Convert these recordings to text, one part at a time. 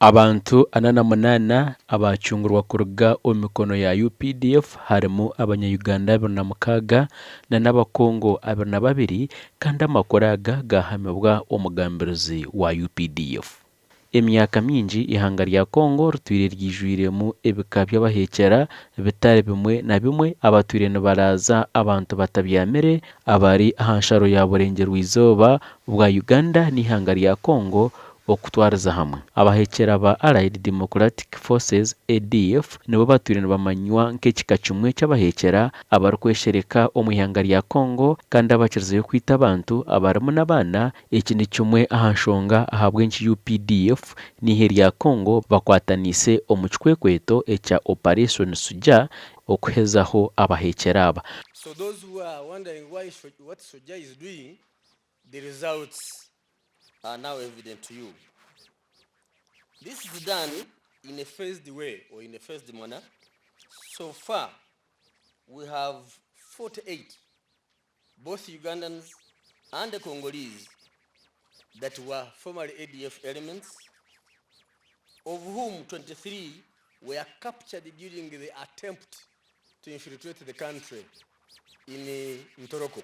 Abantu 48 abaacungurwa kuruga omu mikono ya UPDF harimu abanya-Uganda 26 n'Abakongo 22 kandi amakuru aga gaahamibwa omugambirizi wa UPDF. Emyaka mingi eihanga rya Congo ritwire ryijwiremu ebika by'abaheekyera bitari bimwe na bimwe abatwire nibaraaza abantu batabyamire abari aha nsharo ya burengyerwa-izooba bwa Uganda n'eihanga rya Congo Okutwariza hamwe, abahekyera ba Allied Democratic Forces, ADF, nibo batwire nibamanywa nk'ekika kimwe ky'abahekyera abarikweshereka omu ihanga rya Congo kandi abakirizeyo kwita abantu abarimu n'abaana. Eki ni kimwe aha nshonga ahabw'enki UPDF n'eihe rya Congo bakwataniise omu kikwekweto ekya Operation Shujaa okuhezaho abahekyera aba. So those who are wondering why what Shujaa is doing, the results are now evident to you. This is done in a phased way or in a phased manner. So far, we have 48, both Ugandans and the Congolese, that were formerly ADF elements, of whom 23 were captured during the attempt to infiltrate the country in Ntoroko.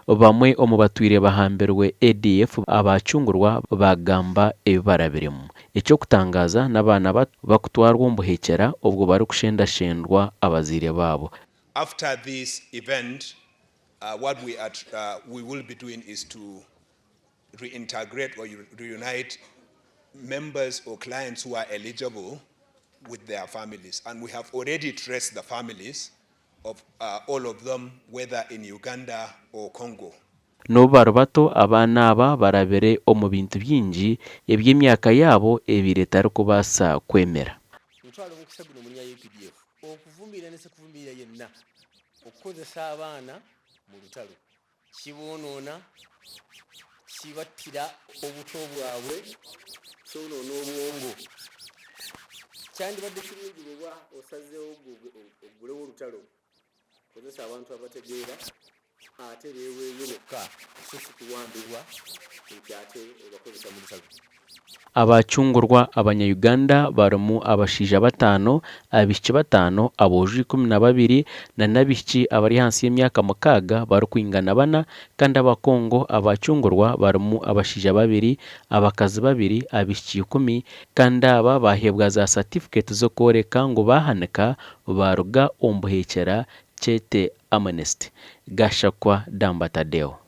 Bamwe omu batwire bahambirwe ADF abaacungurwa baagamba ebi barabiremu. Eky'okutangaaza n'abaana bato bakutwarwa omu buheekyera obwo barikushendashendwa abazaire baabo. After this event, what we are, we will be doing is to reintegrate or reunite members or clients who are eligible with their families. And we have already traced the families of all of them, whether in Uganda or Congo. N'obu bari bato, abaana aba barabire omu bintu bingi ebi emyaka yaabo ebaire etarikubaasa kwemera. Ntwala omukisa guno munya UPDF okuvumirira ne sekuvumirira yenna okukozesa abaana mu lutalo. Kiboonoona, kibattira obuto bwabwe, kyonoona obwongo. Kyandibadde kirungi bw'oba osazeewo oggulewo olutalo, kozesa abantu abategeera ate beeweeyo bokka so si kuwambibwa nti ate obakozesa mu lutalo. Abaacungurwa abanya-Uganda barimu abashaija bataano, abaishiki bataano, aboojo 12 n'abaishiki abari ahansi y'emyaka mukaaga barikwingana bana kandi Abakongo abaacungurwa barimu abashaija babiri, abakazi babiri, abaishiki ikumi kandi aba baaheebwa za satifiketi z'okworeka ngu baahanika baaruga omu buheekyera kyete Amnesty. Gashakwa Damba Tadeo.